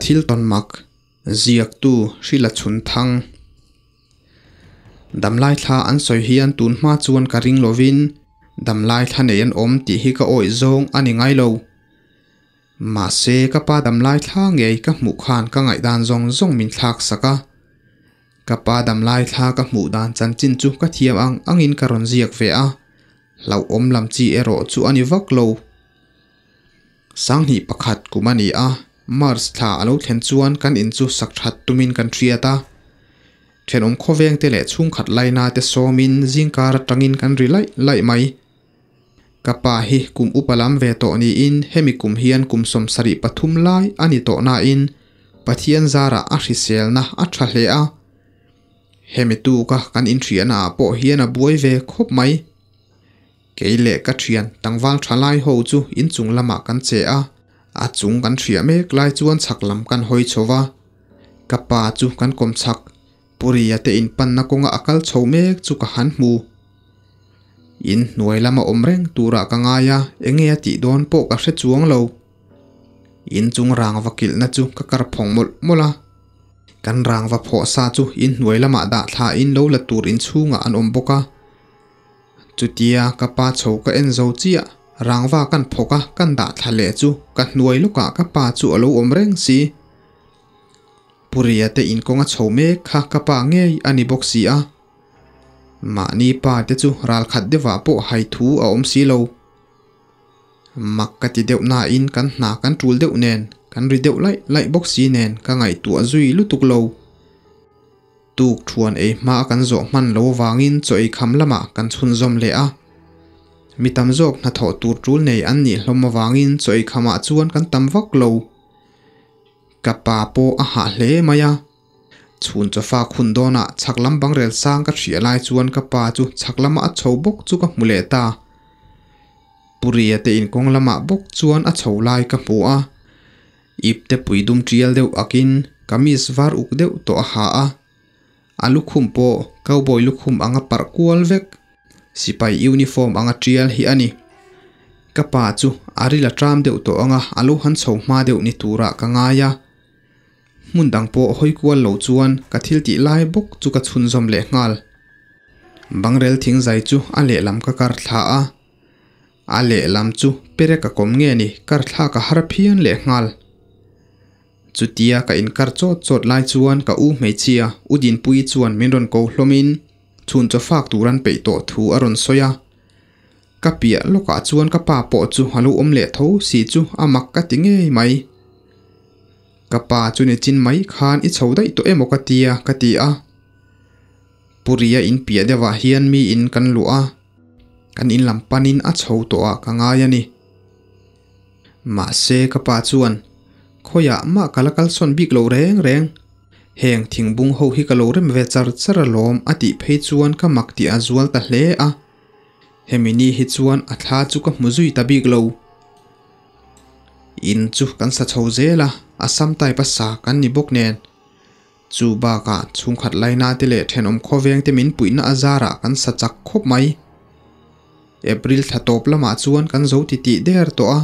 thil tawn mak ziaktu Hrila Chhun Thang. Damlai thla an sawi hian tun hma chuan ka ring lovin damlai thla nei an awm tih hi ka awih zawng a ni ngai lo. Mahse ka pa damlai thla ngei ka hmuh khan ka ngaihdan zawng zawng min thlak sak a. Ka pa damlai thla ka hmuh dan chanchin chu ka thiam ang angin ka rawn ziak ve a, hlauhawm lam chi erawh chu a ni vak lo. Sanghnih pakhat kum a ni a, March thla a lo thlen chuan kan in chu sak that tumin kan hriat a. Thenawm khawveng te leh chhungkhat laina te sawmin zingkar atangin kan ri laih laih mai. Ka pa hi kum upa lam ve tawh niin hemi kum hian kum 73 lai a ni tawh nain Pathian zarah a hriselna a tha hle a. Hemi tuka kan inhriahna ah pawh hian a buai ve khawp mai. Kei leh ka thian tlangval tha lai ho chu inchung lamah kan che a, a chung kan hriah mek lai chuan chhak lam kan hawi chho va. Ka pa chu kan kawm chhak, Puria te inpanna kawnga a kal chho mek chu ka han hmu. In hnuai lama awm reng turah ka ngai a, enge a tih dawn pawh ka hre chuang lo. Inchung rangva kilhna chu ka kar phawng mawlh mawlh a. Kan rangva phawh sa chu inhnuai lamah dah thlain lo la tur inchhungah an awm bawk a. Chutia ka pa chho ka en zo chiah, rangva kan phawk a kan dah thla leh chu ka hnuai lawkah ka pa chu a lo awm reng si. Puria te inkawnga chho mek kha ka pa ngei a ni bawk si a. Mahni pa te chu ralkhat deuhah pawh hai thu a awm si lo. Mak ka ti deuh nain kan hna kan tul deuh nen, kan ri deuh laih laih bawk si nen ka ngaihtuah zui lutuk lo. Tuk thuan ei hma a kan zawh hman lo avangin chaw ei kham lamah kan chhunzawm leh a. Mi tam zawk hnathawh tur tul nei an nih hlawm avangin chaw ei khamah chuan kan tam vak lo. Ka pa pawh a hah hle mai a. Chhun chawfa khun dawnah chhak lam bangrel sang ka hriah lai chuan ka pa chu chhak lama a chho bawk chu ka hmu leh ta. Puria te inkawng lamah bawk chuan a chho lai ka hmu a. Ipte pui dum tial deuh akin kamis var uk deuh tawh a ha a. A lukhum pawh cowboy lukhum anga parh kual vek, sipai uniform anga tial hi a ni. Ka pa chu a ril a tram deuh tawh anga a lo han chho hma deuh ni turah ka ngai a. Hmun dang pawh hawi kual lo chuan ka thil tih lai bawk chu ka chhunzawm leh nghal. Bangrel thingzai chu a lehlam ka kar thla a. A lehlam chu perek a kawm nge ni kar thlak a har phian leh nghal. Chutia ka inkar chawt chawt lai chuan ka u hmeichhia U Dinpuii chuan min rawn ko hlawmin chhun chaw fak tur an peih tawh thu a rawn sawi a. Ka piah lawkah chuan ka pa pawh chu a lo awm leh tho si chu a mak ka ti ngei mai. Ka pa chu ni chin mai khan i chho daih tawh emaw ka tia ka ti a. Puria in piah deuhah hian mi in kan luah a. Kan in lam panin a chho tawh ah ka ngai a ni. Mahse ka pa chuan, Khawiah mah ka la kalsawn bik lo reng reng. Heng thingbung ho hi ka lo rem ve char char alawm a tih phei chuan ka mak tih a zual ta hle a. Hemi ni hi chuan a thla chu ka hmu zui ta bik lo. In chu kan sa chho zel a, Assam type a sa kan ni bawk nen. Chu bakah chhungkhat laina te leh thenawm khawveng te min puihna a zarah kan sa chak khawp mai. April thla tawp lamah chuan kan zo ti tih der tawh a.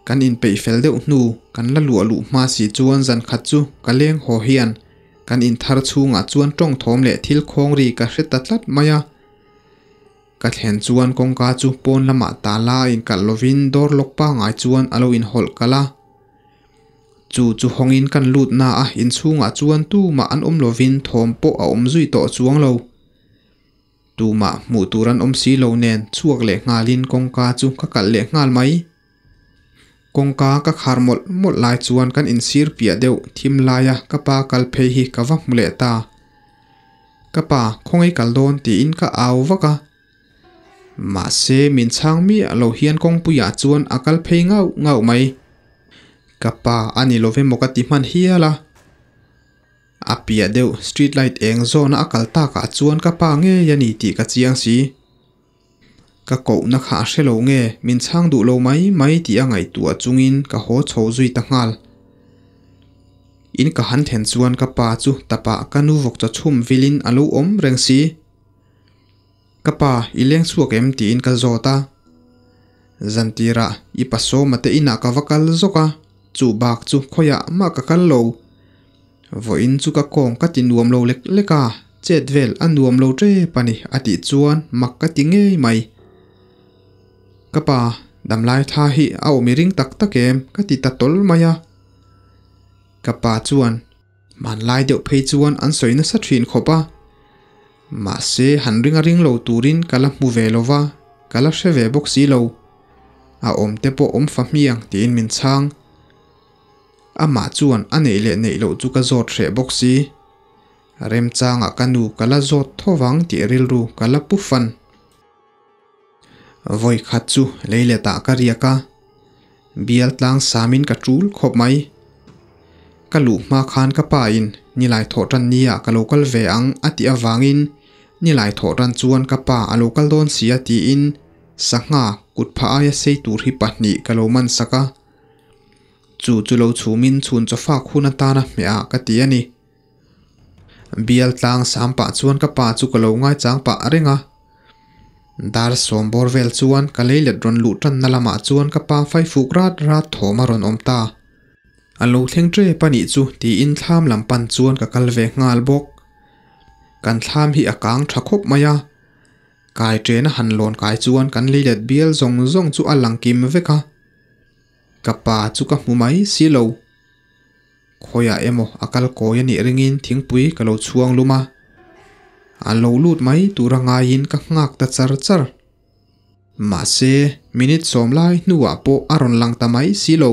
Kan inpeih fel deuh hnu kan la luah luh hma si chuan zan khat chu ka leng haw hian kan inthar chhungah chuan tawng thawm leh thil khawng ri ka hre ta tlat mai a. Ka thlen chuan kawngka chu pawn lamah tala a inkalh lovin dawr lawk pangai chuan a lo inhawlh kalh a. Chu chu hawngin kan lut na a, inchhungah chuan tumah an awm lovin thawm pawh a awm zui tawh chuang lo. Tumah hmuh tur an awm si lo nen chhuak leh nghalin kawngka chu ka kalh leh nghal mai. Kawngka ka khar mawlh mawlh lai chuan kan insir piah deuh thim laia ka pa kal phei hi ka va hmu leh ta. Ka pa, khawngaih kal dawn tiin ka au vak a. Mahse min chhang miah lo hian kawngpuiah chuan a kal phei ngauh ngauh mai. Ka pa a ni lo ve maw ka ti hman hial a. A piah deuh street light eng zawna a kal takah chuan ka pa ngei a ni tih ka chiang si. Ka kohna kha a hre lo nge min chhang duh lo mai mai tih a ngaihtuah chungin ka haw chho zui ta nghal. In ka han then chuan ka pa chu tapah ka nu vawk chaw chhum vilin a lo awm reng si. Ka pa, i leng chhuak em tiin ka zawt a. Zantirah i pasawma te inah ka va kal zawk a. Chu bak chu khawiah mah ka kal lo. Vawiin chu ka kawng ka ti nuam lo lek lek a, chet vel a nuam lo tep a ni a tih chuan mak ka ti ngei mai. Ka pa, damlai thla hi a awm i ring tak tak em? ka ti ta tawl mai a. Ka pa chuan hmanlai deuh phei chuan an sawi nasa thin khawp a. Mahse han ring a ring lo turin ka la hmu ve lo va, ka la hre ve bawk si lo. A awm te pawh awm fa hmiang tiin min chhang. Amah chuan a neih leh neih loh chu ka zawt hreh bawk si. Remchangah ka nu ka la zawt tho vang tih rilru ka la pu fan. Vawi khat chu leiletah ka riak a, bial tlang samin ka tul khawp mai. Ka luh hma khan ka pa in nilai thawh tan nia ka lo kal ve ang a tih avangin nilai thawh tan chuan ka pa a lo kal dawn si a tiin sangha kut phah aia sei tur hi pahnih ka lo man sak a. Chu chu lo chhumin chhun chawfak hun atana hmeh ah ka ti a ni. Bial tlang sam pah chuan ka pa chu ka lo ngaichang pah reng a. Dar sawm bawr vel chuan ka leilet rawn luh tanna lamah chuan ka pa faifuk rat rat thawm a rawn awm ta. A lo thleng tep a nih chu tiin thlam lam pan chuan ka kal ve nghal bawk. Kan thlam hi a kang tha khawp mai a. Kai tena han lawn kai chuan kan leilet bial zawng zawng chu a lang kim vek a. Ka pa chu ka hmu mai si lo. Khawiah emaw a kal kawi a nih ringin thingpui ka lo chhuang lum a, a lo lut mai tura ngaiin ka nghak ta char char. Mahse, minute sawm lai hnuah pawh a rawn lang ta mai si lo.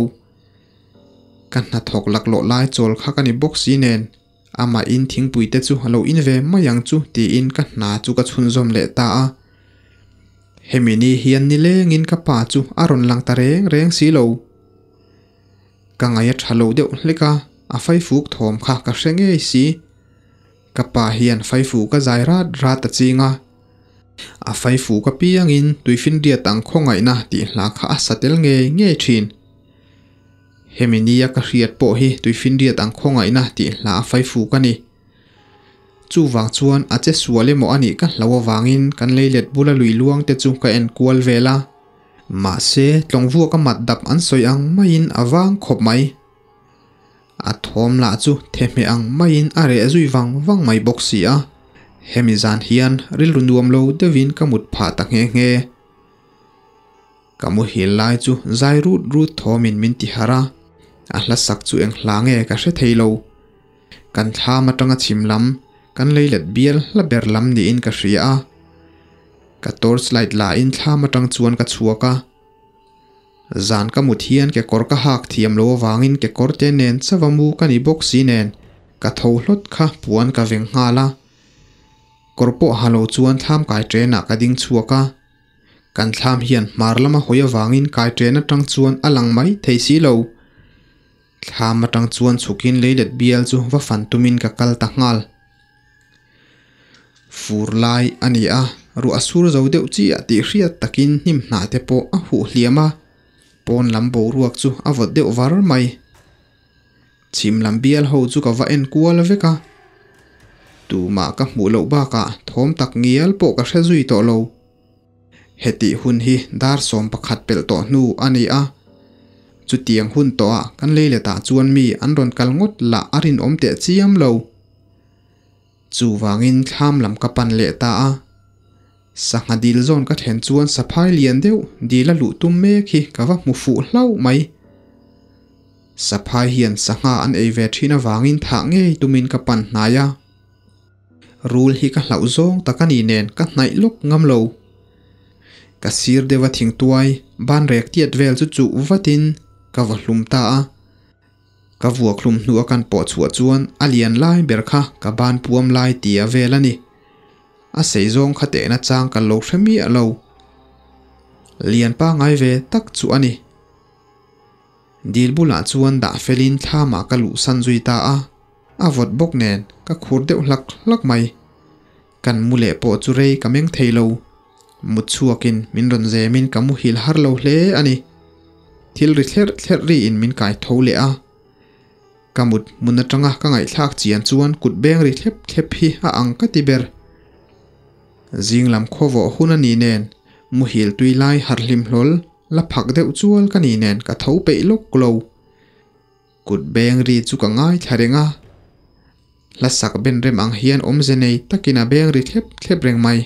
Ka hnathawk laklawh lai chawl kha ka ni bawk si nen, amahin thingpui te chu a lo in ve mai ang chu tiin ka hna chu ka chhunzawm leh ta a. Hemi ni hian nilengin ka pa chu a rawn lang ta reng reng si lo. Ka ngaih a tha lo deuh hlek a, a faifuk thawm kha ka hre ngei si. Ka pa hian faifuk a zai rat rat a ching a. A faifuk apiangin tuifinriat ang khawngaihna tih hla kha a sa tel ngei ngei thin. Hemi nia ka hriat pawh hi tuifinriat ang khawngaihna tih hla a faifuk a ni. Chuvang chuan a che sual emaw a nih ka hlau avangin kan leilet bula lui luang te chu ka en kual vel a. Mahse, tlawngvuak a mat dap an sawi ang maiin a vang khawp mai. A thawm lah chu thehmeh ang maiin a reh zui vang vang mai bawk si a. Hemi zan hian rilru nuam lo deuhin ka mut phah ta nghe nghe. Ka muhil lai chu zai rut rut thawmin min ti harh a, a hla sak chu eng hla nge ka hre thei lo. Kan thlam atanga chhim lam, kan leilet bial hla ber lam niin ka hria a. Ka torch light la in thlam atang chuan ka chhuak a. Zan ka mut hian kekawr ka hak thiam lo avangin kekawr te nen chauha mu ka ni bawk si nen ka tho hlawt kha puan ka veng nghal a. Kawr pawh ha lo chuan thlam kai ṭenah ka ding chhuak a. Kan thlam hian hmar lama hawi avangin kai ṭen atang chuan a lang mai thei si lo. Thlam atang chuan chhukin leilet bial chu va fan tumin ka kal ta nghal. Fur lai a ni a, ruah sur zo deuh chiah tih hriat takin hnim hnah te pawh a huh hliam a, pawn lam boruak chu a vawt deuh var mai. Chhim lam bial ho chu ka va en kual vek a, tumah ka hmuh loh bakah thawm tak ngial pawh ka hre zui tawh lo. Hetih hun hi dar 11 pelh tawh hnu a ni a, chutiang hun tawhah kan leiletah chuan mi an rawn kal ngawt lah a rinawm teh chiam lo. Chuvangin thlam lam ka pan leh ta a, sangha dil zawn ka thlen chuan saphai lian deuh dil a luh tum mek hi ka va hmu fuh hlauh mai. Saphai hian sangha an ei ve thin avangin thah ngei tumin ka pan hnai a. Rul hi ka hlauh zawng tak a ni nen ka hnaih lawk ngam lo. Ka sir deuha thingtuai ban rek tiat vel chu chuh vatin ka va hlum ta a. Ka vuak hlum hnu a kan pawh chhuah chuan a lian lai ber kha ka ban puam lai tia vel a ni. A sei zawng kha tehna chang ka lo hre miah lo. Lian pangai ve tak chu a ni. Dil bulah chuan dah felin thlamah ka luhsan zui ta a, a vawt bawk nen ka khur deuh hlak hlak mai. Kan mu leh pawh chu rei ka meng thei lo. Mut chhuakin min rawn zemin ka muhil har lo hle a ni. Thil ri thlerh thlerh riin min kai tho leh a. Ka mut hmun atanga ka ngaihthlak chian chuan kut beng ri thlep thlep hi a ang ka ti ber. Zing lam khawvawh hun a ni nen muhil tui lai harhlim hlawl la phak deuh chual ka ni nen ka tho peih lawk lo. Kut beng ri chu ka ngaithla reng a, hla sak ben rem ang hian awmze nei takin a beng ri thlep thlep reng mai.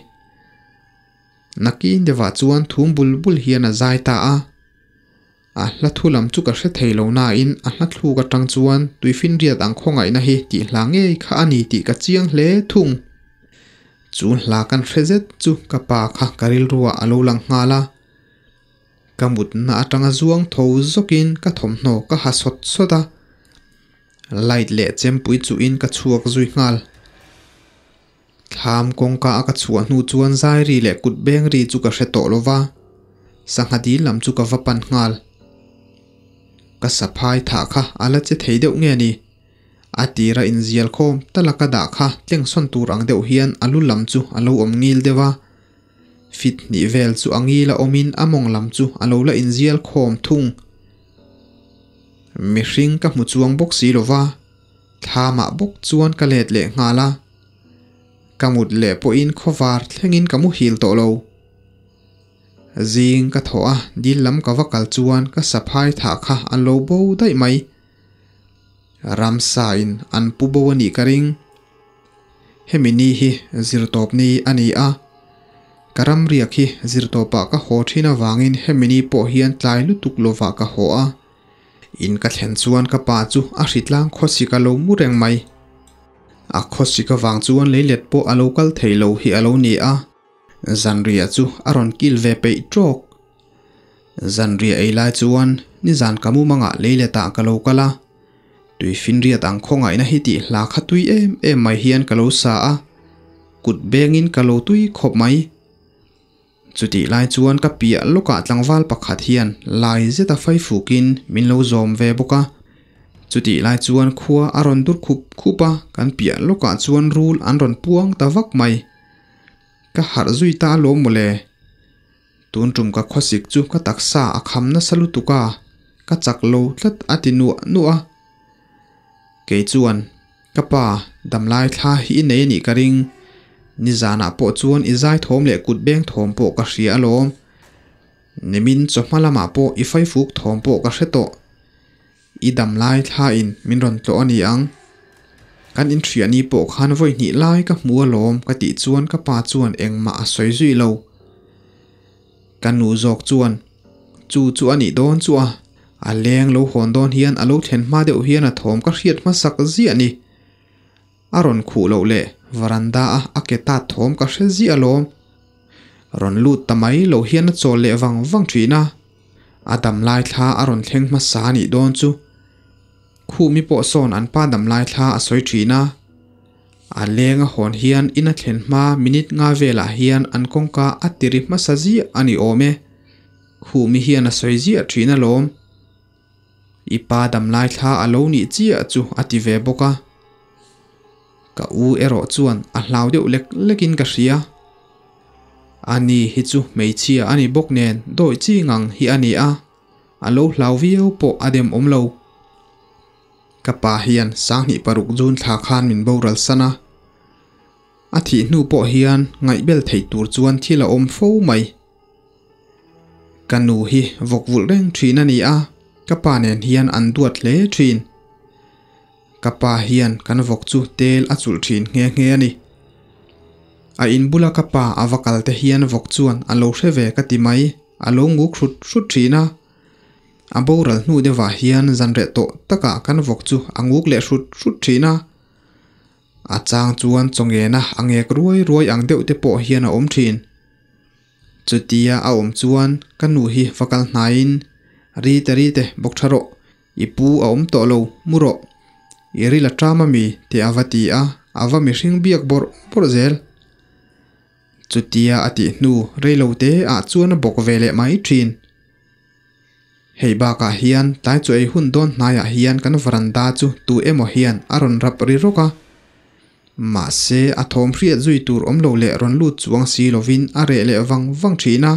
Nakin deuhah chuan thum bul bul hian a zai ta a. A hla thu lam chu ka hre thei lo nain a hla thluk atang chuan tuifinriat ang khawngaihna hi tih hla ngei kha a ni tih ka chiang hle thung. Chu hla kan hre zet chu ka pa kha ka rilruah a lo lang nghal a. Ka mutna atanga zuang tho zawkin ka thawmhnaw ka ha sawt sawt a. Light leh chempui chuhin ka chhuak zui nghal. Thlam kawngka a ka chhuah hnu chuan zai ri leh kut beng ri chu ka hre tawh lo va, sangha dil lam chu ka va pan nghal. Ka saphai thah kha a la che thei deuh nge ni? A tira inzial khawm tala ka dah kha tlengsawn tur ang deuh hian a lu lam chu a lo awm ngil deuh a. Fit hnih vel chu a ngil a awmin a mawng lam chu a lo la inzial khawm thung. Mihring ka hmu chuang bawk si lo va, thlamah bawk chuan ka let leh nghal a. Ka mut leh pawhin khawvar thlengin ka muhil tawh lo. Zing ka thawh a, dil lam ka va kal chuan ka saphai thah kha a lo bo daih mai. Ramsa in an pu bo a nih ka ring. Hemi ni hi zirtawp ni a ni a, ka ramriak hi zirtawpah ka haw thin avangin hemi ni pawh hian tlai lutuk lovah ka haw a. In ka thlen chuan ka pa chu a hritlang khawsik a lo mu reng mai. A khawsik avang chuan leilet pawh a lo kal thei lo hi a lo ni a, zanriah chu a rawn kil ve peih tawk. Zanriah ei lai chuan nizan ka mumangah leiletah ka lo kal a, tuifinriat ang khawngaihna hi tih hla kha tui em em mai hian ka lo sa a, kut bengin ka lo tui khawp mai. Chutih lai chuan ka piah lawkah tlangval pakhat hian lai zeta fai fukin min lo zawm ve bawk a. Chutih lai chuan khua a rawn dur khup khup a, kan piah lawkah chuan rul an rawn puang ta vak mai. Ka harh zui ta alawm mawle. Tun tum ka khawsik chu ka taksa a kham nasa lutuk a, ka chak lo tlat a ti nuah nuah a. Kei chuan, Ka pa, damlai thla hi i nei a nih ka ring. Nizanah pawh chuan i zai thawm leh kut beng thawm pawh ka hria alawm. Nimin chawhma lamah pawh i faifuk thawm pawh ka hre tawh. I damlai thlain min rawn tlawh a ni ang. Kan inhriahni pawh khan vawi hnih lai ka hmu alawm ka tih chuan ka pa chuan engmah a sawi zui lo. Ka nu zawk chuan, Chu chu a nih dawn chu a, a leng lo hawn dawn hian a lo thlen hma deuh hian a thawm ka hriat hmasak ziah a ni. A rawn khuh loh leh varanda a a ke tat thawm ka hre ziah alawm. Rawn lut ta mai lo hian a chawl leh vang vang thin a, a damlai thla a rawn thleng hmasa a nih dawn chu. Khumi pawh sawn an pa damlai thla a sawi thin a. A leng a hawn hian in a thlen hma minute nga velah hian an kawngka a tiri hmasa ziah a ni awm e. Khumi hian a sawi ziah thin alawm. I pa damlai thla a lo nih chiah chu a ti ve bawk a. Ka u erawh chuan a hlau deuh lek lekin ka hria. Ani hi chu hmeichhia a ni bawk nen dawi chi ngang hi a ni a, a lo hlau viau pawh a dem awm lo. Ka pa hian 2006 June thla khan min boral san a. A thih hnu pawh hian ngaihbel theih tur chuan thil a awm fo mai. Ka nu hi vawk vulh reng thin a ni a, ka pa nen hian an duat hle thin. Ka pa hian kan vawk chu tel a chulh thin nghe nghe a ni. A in bula ka pa a va kal te hian vawk chuan a lo hre ve ka ti mai, a lo nguk hrut hrut thin a. A boral hnu deuhah hian zan reh tawh takah kan vawk chu a nguk leh hrut hrut thin a. A chang chuan chawngena a ngek ruai ruai ang deuh te pawh hian a awm thin. Chutia a awm chuan ka nu hi va kal hnaiin, Rite Rite, bawk tha rawh, i pu a awm tawh lo, mu rawh. I ril a ṭam ami? Te a va ti a, a va mihring biak bawrh bawrh zel. Chutia a tih hnu reilo te ah chuan a bawk ve leh mai ṭhin. Hei bakah hian tlai chu ei hun dawn hnaiah hian kan varanda chu tu emaw hian a rawn rap ri rawk a. Mahse, a thawm hriat zui tur awm lo leh rawn lut chuang si lovin a reh leh vang vang thin a.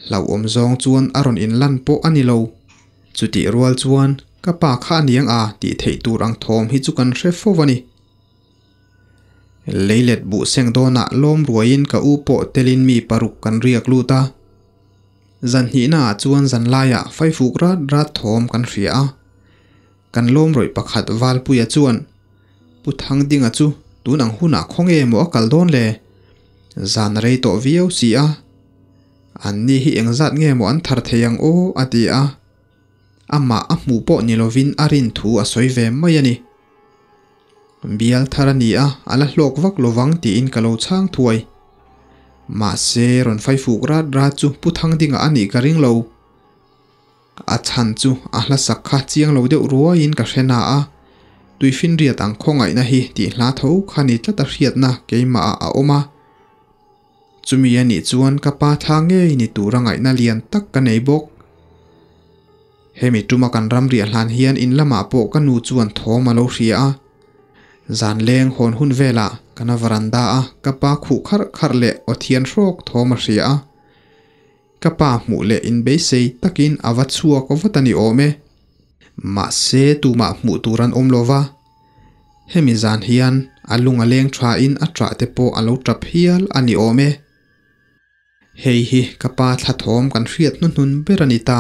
Hlauhawm zawng chuan a rawn inlan pawh a ni lo. Chutih rual chuan ka pa kha a niang a tih theih tur ang thawm hi chu kan hre fo a ni. Leilet buh seng dawnah lawm ruaiin ka u pawh telin mi paruk kan riak lut a. Zan hnihnaah chuan zan laiah faifuk rat rat thawm kan hria a. Kan lawm rawih pakhat Valpuia chuan, Pu Thangdinga chu tun ang hunah khawnge maw a kal dawn le? Zan a rei tawh viau si a. An ni hi engzat nge maw an thar thei ang aw? a ti a. Amah a hmuh pawh ni lovin a rin thu a sawi ve mai a ni. Bial thar a ni a, a la hlawk vak lovang tiin ka lo chhang thuai. Mahse, rawn faifuk rat rat chu Pu Thangdinga a nih ka ring lo. A chhan chu a hla sak kha chiang lo deuh ruaiin ka hre na a, tuifinriat ang khawngaihna hi tih hla tho kha ni tlat a hriatna keimahah a awm a. Chumi a nih chuan ka pa thla ngei ni tura ngaihna lian tak ka nei bawk. Hemi tuma kan ram riah hlan hian in lamah pawh ka nu chuan thawm a lo hria a. Zan leng hawn hun velah kana varanda a ka pa khuh kharh kharh leh aw thian hrawk thawm a hria a. Ka pa hmuh leh inbeisei takin a va chhuak vat a ni awm e. Mahse tumah hmuh tur an awm lo va. Hemi zan hian a lung a leng thain a ṭah te pawh a lo ṭap hial a ni awm e. Hei hi ka pa thla thawm kan hriat hnuhnun ber a ni ta.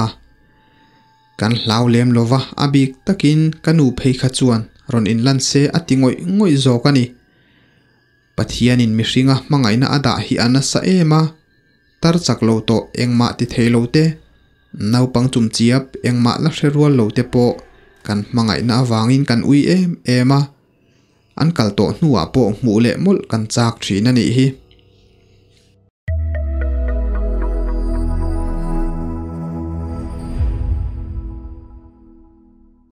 Kan hlau lem lo va, a bik takin ka nu phei kha chuan rawn inlan se a ti ngawih ngawih zawk a ni. Pathianin mihringa hmangaihna a dah hi a nasa em a, tar chak lo tawh engmah ti thei lo te, naupang chumchiap engmah la hre rual lo te pawh kan hmangaihna avangin kan ui em em a, an kal tawh hnuah pawh hmuh leh mawlh kan chak thin a nih hi.